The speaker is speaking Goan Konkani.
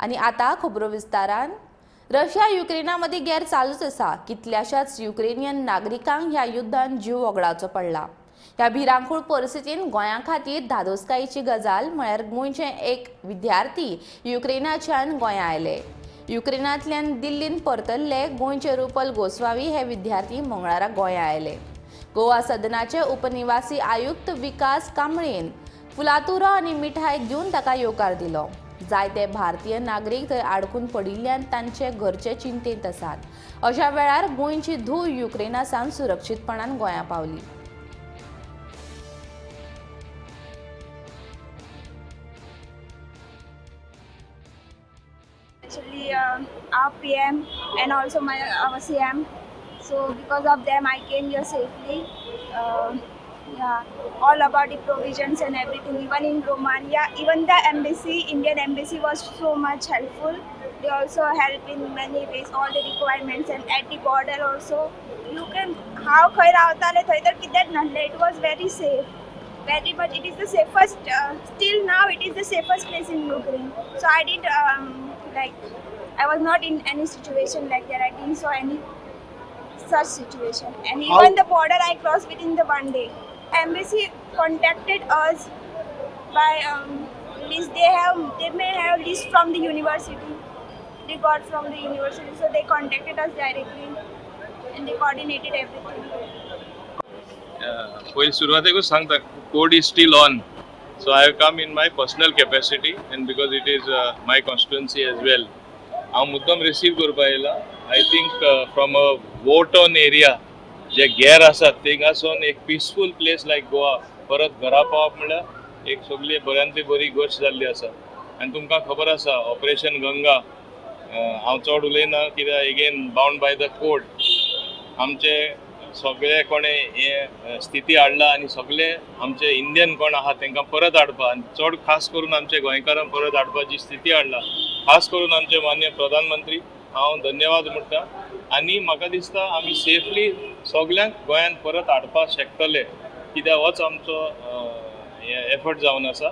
आनी आतां खबरो विस्तारान. रशिया युक्रेना मदीं गेर चालूच आसा. कितल्याशाच युक्रेनियन नागरिकांक ह्या युद्धान जीव वगडावचो पडला. ह्या भिरांकूळ परिस्थितीन गोंया खातीर धादोसकायेची गजाल म्हळ्यार गोंयचे एक विद्यार्थी युक्रेनाच्यान गोंया आयले. युक्रेनांतल्यान दिल्लीन परतल्ले गोंयचे रुपल गोस्वामी हे विद्यार्थी मंगळारा गोंया आयले. गोवा सदनाचे उपनिवासी आयुक्त विकास कांबळेन फुलातुरो आनी मिठाय घेवन ताका येवकार दिलो. जायते भारतीय नागरीक थंय आडकून पडिल्ल्यान तांचे घरचे चिंतेंत आसात. अशा वेळार गोंयची धूव युक्रेना सावन सुरक्षीतपणान गोंया पावली. Actually, our PM and also my our CM. So because of them, I came here safely. Yeah, all about the provisions and everything. Even in Romania, even the embassy, Indian embassy was so much helpful. They also help in many ways, all the requirements, and at the border also. You can हांव खंय रावतालें थंय तर कितेंच नासलें. It was very safe. Very much. It is the safest. Still now, it is the safest place in Ukraine. So I didn't like. I was not in any situation like that. I didn't saw any such situation. And even the border I crossed within the one day. Embassy contacted us by list. They may have list from the university. They got from the university, so they contacted us directly and they coordinated everything. पयलीं सुरवातेकूच सांगता, court is still on, so I have come in my personal capacity and because it is my constituency as well. हांव मुद्दम रिसीव करपा येयला. I think from a war torn area जे गेर आसात थिंगासून एक पिसफूल प्लेस लायक गोवा परत घरा पावप म्हणल्यार एक सगळी बऱ्यांतली बरी गोश्ट जाल्ली आसा. आनी तुमकां खबर आसा ऑपरेशन गंगा, हांव चड उलयना कित्याक again bound by the court. आमचे सगळे कोणे हे स्थिती हाडला आनी सगळे आमचे इंडियन कोण आहा तांकां परत हाडपा आनी चड खास करून आमचे गोंयकारांक परत हाडपाची स्थिती हाडला. खास करून आमचे मान्य प्रधानमंत्री हांव धन्यवाद म्हणटा. आनी म्हाका दिसता आमी सेफली सगल्यांक गोंयांत परत हाडपाक शकतले कित्याक होच आमचो एफर्ट जावन आसा.